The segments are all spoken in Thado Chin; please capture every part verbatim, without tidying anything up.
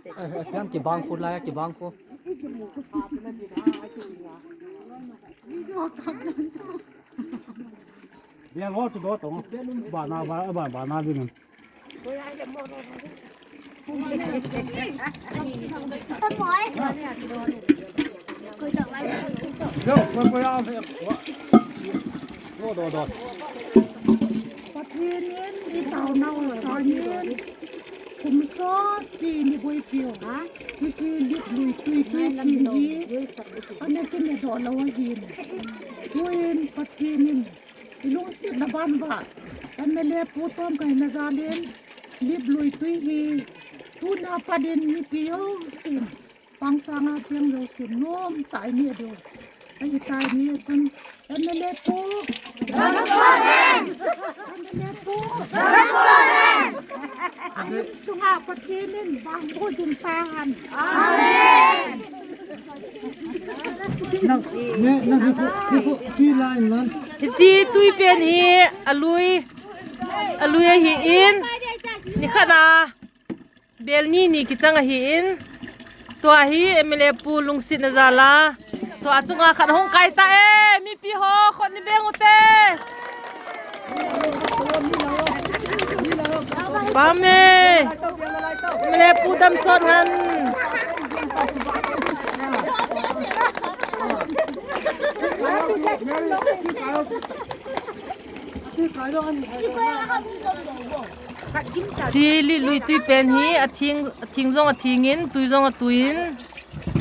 Ai, ai, pian kibang khu lai, kibang khu. Dia lo tu do tong. Ba na, ba, ba, ba na din. Yo, koi, koi, a, do, do, do. Pathen in i taona u sangin, kum sot pi ni boipi u, ha? Hiche Liplui tui tui thing hi, ana kine doh lou ahin. Tuin Pathen in i lungsetna ban uva, M L A pu Tomkai na jal in, Liplui tui hi, tuna pat in mipi jousen, pangsanga cheng jousen, nomtah in neh diu ahitai, hijeh chun M L A pu. M L A pu. Sunga Pathen in vangboh jing tahen. Amen. Nang, ne, nang hi khu, hi khu, hi line man. Hiche tui pen hi alui, alui ahin, nikhat a bel ni ni kichang ahin, tua hi M L A pu lungsetna jal a, tua chunga khat hung kai ta e, mipi ho, khut ni beng ute. Pam e, M L A pu damsot hen. Hiche Liplui tui pen hi athing, athing jong athing in, tui jong atui in.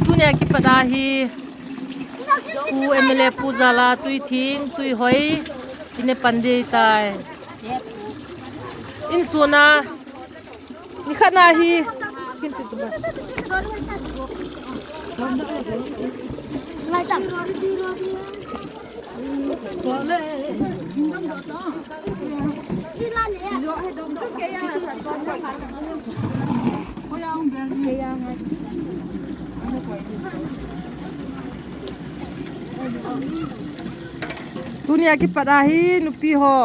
Tunia kipat a hi Pu M L A pu jal a tui thing, tui hoi, ine pan ding ahitai. Insung a, nikhat a hi. Tunia kipat a hi nupi ho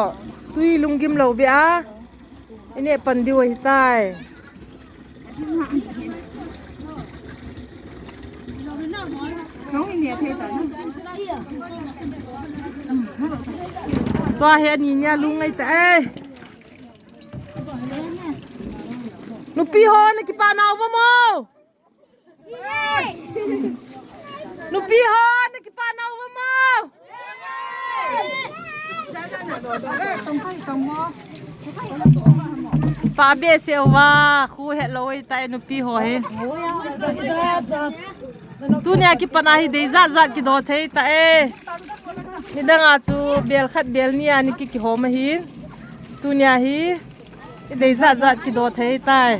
tui lunggim lou beh a ine pan diu ahitai. Tua hi ani nia lung ngai ta e. Nupi ho na kipah nau vem o? Nupi ho na kipah nau vem o? Pah behseh uva, khu hetlou ahitai nupi ho hi. Tunia kipat a hi dei jat jat kido thei ta e. Nidang a chu bel khat bel ni a ni ki kihom ahin. Tunia hi dei jat jat kido thei tai.